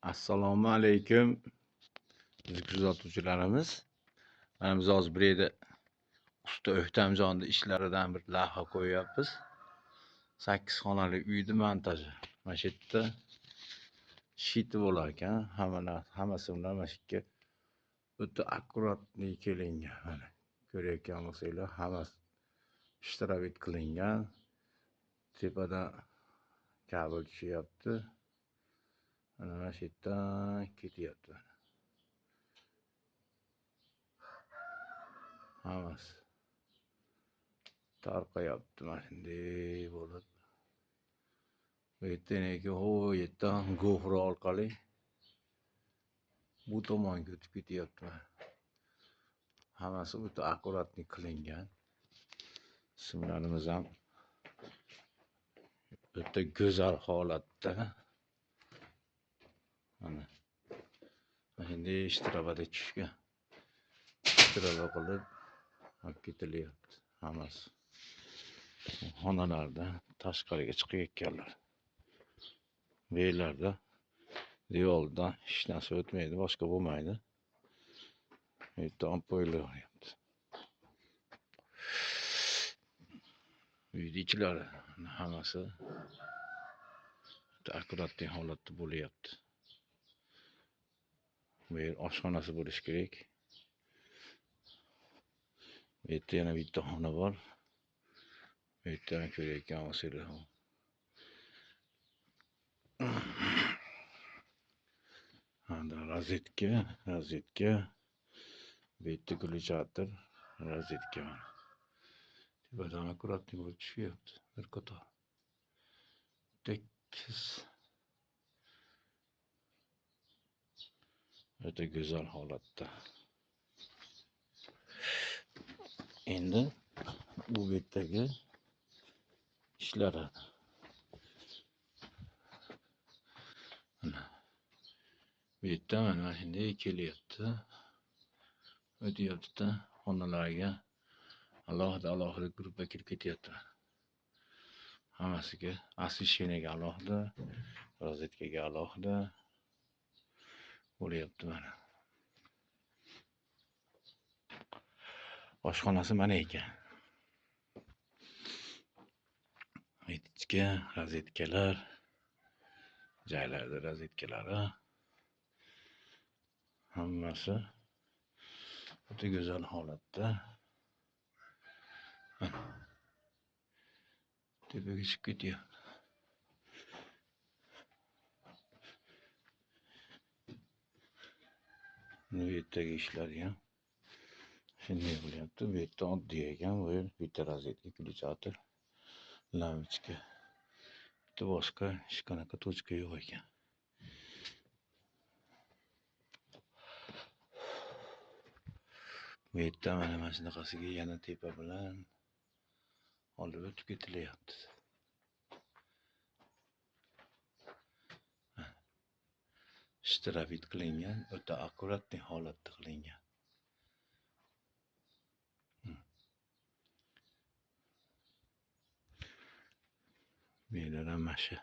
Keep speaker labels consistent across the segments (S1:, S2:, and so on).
S1: Assalomu alaykum bizni kuzatuvchilarimiz. Mana biz hozir bir yerda usta O'ktamjonni ishlaridan bir lavha qo'yyapmiz. 8 xonali uyni montaji. Mana shu yerda shiti bo'lar ekan. Hammasi bilan mana shu yerga o'ta akkuratniy kelingan. Mana ko'rayotgan bo'lsanglar, hammasi ishtirobit qilingan. Tepadan kabel tushyapti. Mana shu yerdan ketyapti. Hammasi tarqayapti mana shunday bo'lib. Bu yerdan keyin u yerdan GoPro orqali bu tomonga o'tib ketyapti. Hammasi o'ta akkuratniy qilingan. Simlarimiz ham o'ta go'zal holatda. Mana shunday ishtirobada tushgan. Ishtiroba qilib olib ketilyapti hammasi. Xonalardan tashqariga chiqayotganlar. Bu yerlarda devordan hech narsa o'tmaydi, boshqa bo'lmaydi. Bu yerda olib qo'yilyapti. Uyni ichlari hammasi akkuratli holatda bo'lyapti. Bu yer oshxonasi bo'lishi kerak. Bu yerda yana bitta xona bor. Bu yerda ham ko'rayotgan bo'lsanglar. Mana rozetka, rozetka. Bu yerda включатель, rozetka mana. Tepadan akkuratli bo'lib tushyapti bir qator. Tekis. O'ta go'zal holatda. Endi bu betdagi ishlari. Mana bu yerda mana shunday kelyapti. O'tyapti-da xonalarga alohida alohida gruppa kirib ketyapti. Hammasiga освещениеga alohida, rozetkaga alohida bo'lyapti mana. Oshxonasi mana ekan. Ichki rozetkalar, joylarda rozetkalari hammasi o'ta go'zal holatda. Tepaga chiqib ketyapti. Bu yerdagi ishlari ham shunday bo'lyapti. Bu yerda oddiy ekan, bu yer bitta rozetka, включатель, lampochka. Bitta boshqa hech qanaqa tochka yo'q ekan. Bu yerda mana shunaqasiga yana tepa bilan olib o'tib ketilyapti. Ishtirobit qilingan, o'ta akkuratli holatda qilingan. Bu yerlar ham mana shu.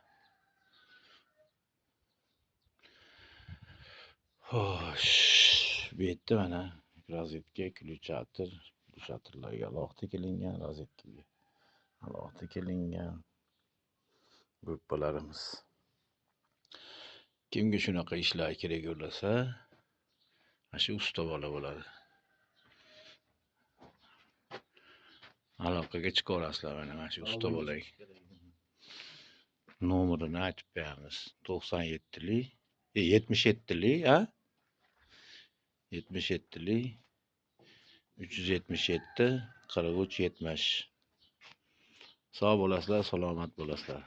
S1: Xo'sh, bu yerda mana rozetka, включатель, включательlarga alohida kelingan, rozetkaga alohida kelingan gruppalarimiz. Kimga shunaqa ishlar kerak bo'lsa, mana shu usta bola bo'ladi. Aloqaga chiqaverasizlar mana shu usta bolaga. Nomerini aytib beramiz. 97lik, 77lik, ha? 77lik 377 43 70. Sog' bo'lasizlar, salomat bo'lasizlar.